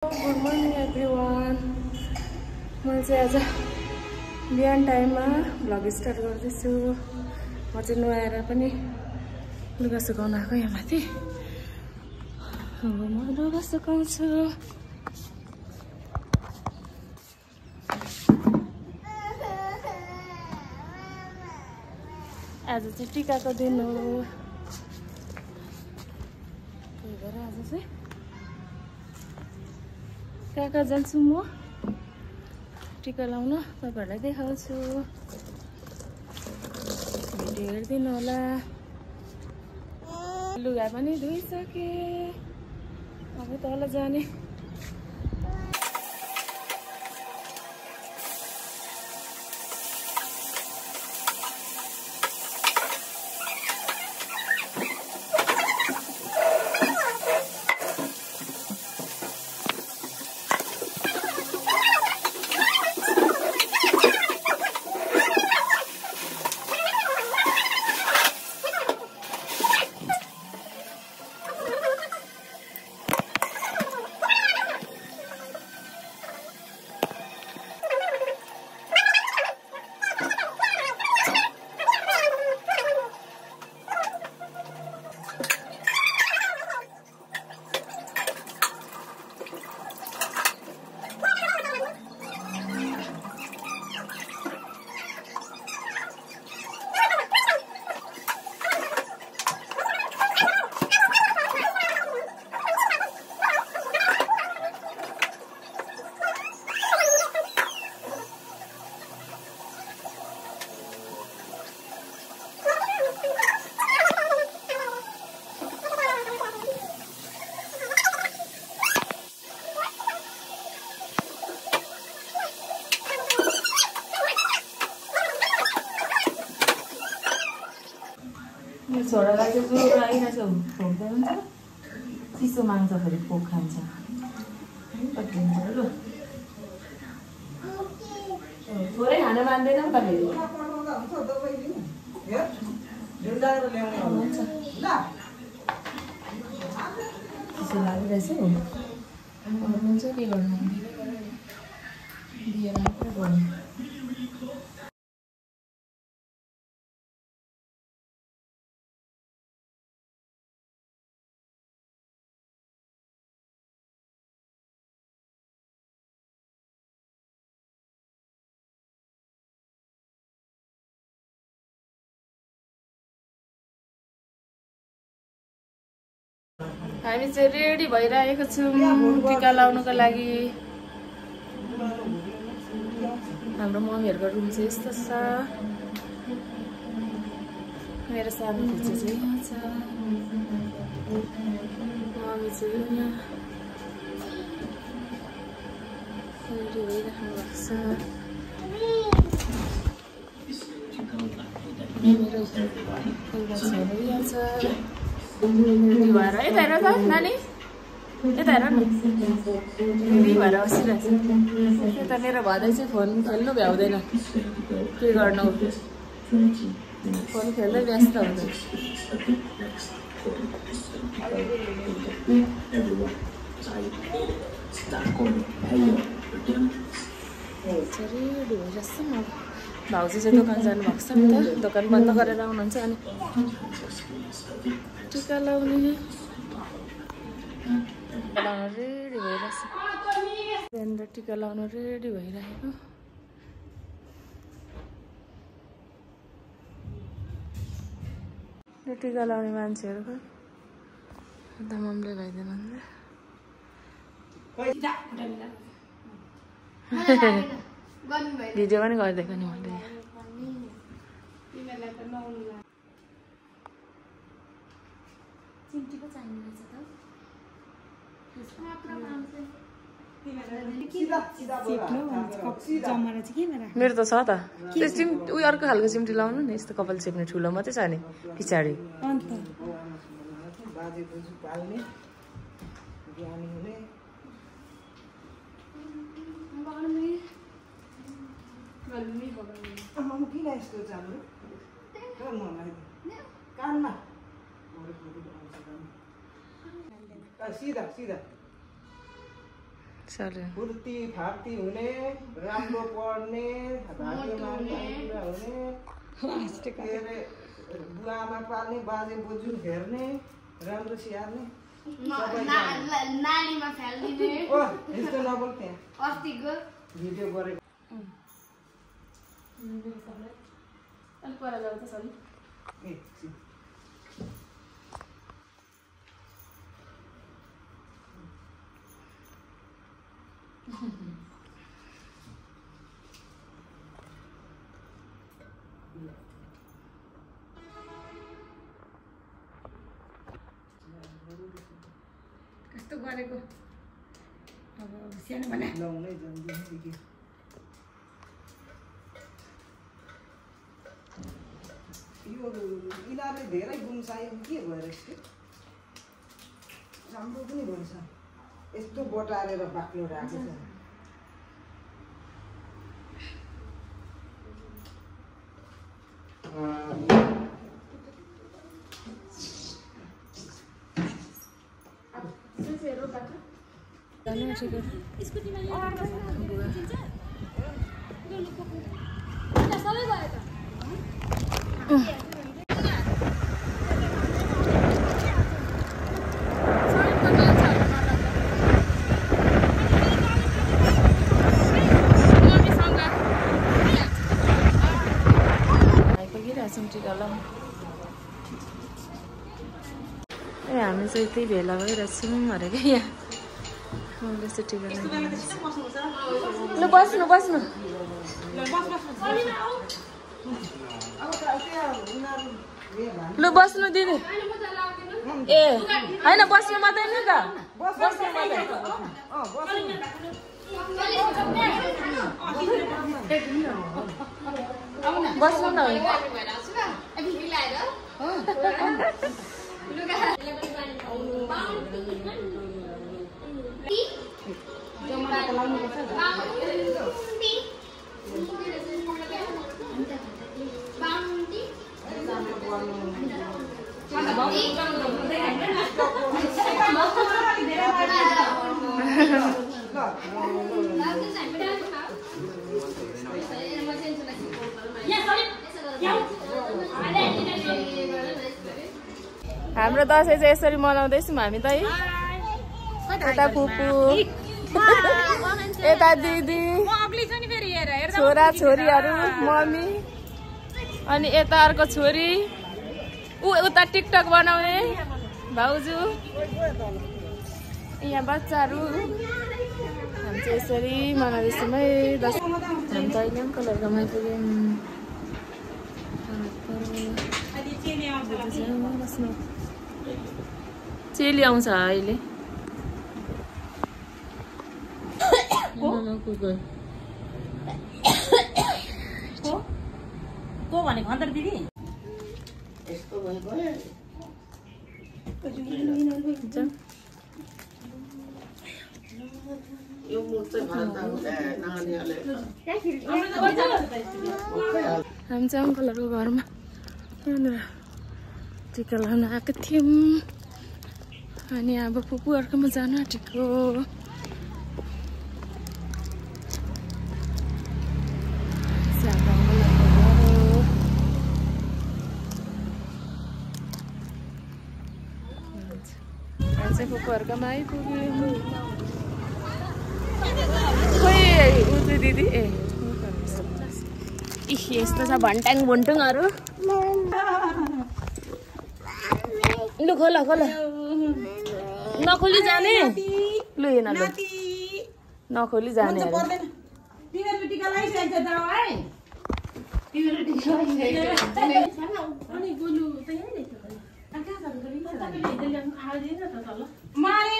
Good morning everyone. म चाहिँ आज बिहान टाइममा भ्लग स्टार्ट गर्दैछु। म चाहिँ नुहाएर पनि लुगा सुकाउन आएको यहाँ माथि। अब म लुगा सुकाउँछु। आज चाहिँ टिकाको दिन हो। त्यही भएर आज चाहिँ कहाँ जान्छु म टिका लाउन, तपाईहरुलाई देखाउँछु। भिडियो हेर्दिनु होला। लुगा पनि धोइसके, अब तल जाने। छोरालाई चाहिँ ज्वरो आइरहेछ, भोक्दै हुन्छ। चिसो माग्दाखेरि कोक खान्छ। पट्टिन्छ लु। थोरै खान मान्दैन नि तपाईले। चिसो लागिरहेछ हौ। हुन्छ के गर्नु। दिएर मात्रै गर्नु। हामी चाहिँ रेडी भइरहेको छौँ टिका लाउनुको लागि। हाम्रो मम्मीहरूको रुम चाहिँ यस्तो छ। मेरो सानो खुच्ची चाहिँ यहाँ छ। मम्मी चाहिँ यहाँ रेडी भइराख्नु भएको छ। मेरो एउटा छोरो यहाँ छ। रेडी भएर यता हेर त नानी, यता हेर न। रेडी भएर बसिरहेछ। यता मेरो भदै चाहिँ फोन खेल्नु भ्याउँदैन। के गर्नु, फोन खेल्दै व्यस्त हुन्छ। रेडी भइरहेछ। भाउजू चाहिँ दोकान जानुभएको छ नि त। दोकान बन्द गरेर आउनुहुन्छ अनि टिका लाउने रेडी भइरहेछ। त्यहाँनिर टिका लाउनु रेडी भइरहेको। टिका लाउने मान्छेहरूको अन्त मम्मीले लगाइदिनु भिडियो पनि गरिदिएको नि मैले। मेरो त छ त। उयो अर्को खालको चिम्टी लाउनु नि। यस्तो कपाल चेप्ने ठुलो मात्रै छ नि पछाडि। फुर्ती फार्ती हुने राम्रो पढ्ने भाग्यमा हुने बुवा आमा पाल्ने बाजे बोजू हेर्ने राम्रो स्याहार्ने नानीमा फ्याल्दिने यस्तो नबोल त्यहाँ अस्तिको भिडियो गरेको अलिक पर जाऊ त सरी कस्तो गरेको अब सानो बना लाउनै जान्दिन कि यो यिनीहरूले धेरै गुम्सायो के भएर यस्तो राम्रो पनि भन्छ यस्तो बटारेर बाक्लो राखेको छ हामी चाहिँ त्यही भेला भइरहेछौँ अरे क्या यहाँ टिका ल बस्नु बस्नु लु बस्नु दिदी ए होइन बस्नु मात्रै नि त बस्नु मात्रै बस्नु न हाम्रो दसैँ चाहिँ यसरी मनाउँदैछौँ हामी त है यता फुपू यता दिदी छोरा छोरीहरू मम्मी अनि यता अर्को छोरी उता टिकटक बनाउने भाउजू यहाँ बच्चाहरू हामी चाहिँ यसरी मनाउँदैछौँ है दसैँ हामी त अहिले पनि कलर घरमा आइपुग्यौँ चेली आउँछ अहिले को भनेको अन्त दिदी यस्तो भएको यो मुख चाहिँ भान्दा नानीहरूले हामी चाहिँ अङ्कलहरूको घरमा टिका लगाउन आएको थियौँ अनि अब फुपूहरूकोमा जान आँटेको फुपूहरूकोमा आइपुग्यो खोइ उजु दिदी ए यस्तो छ भन्ट्याङ भुन्टुङहरू लु खोल खोल नखोली जाने लु हेन लु नखोली जाने मारे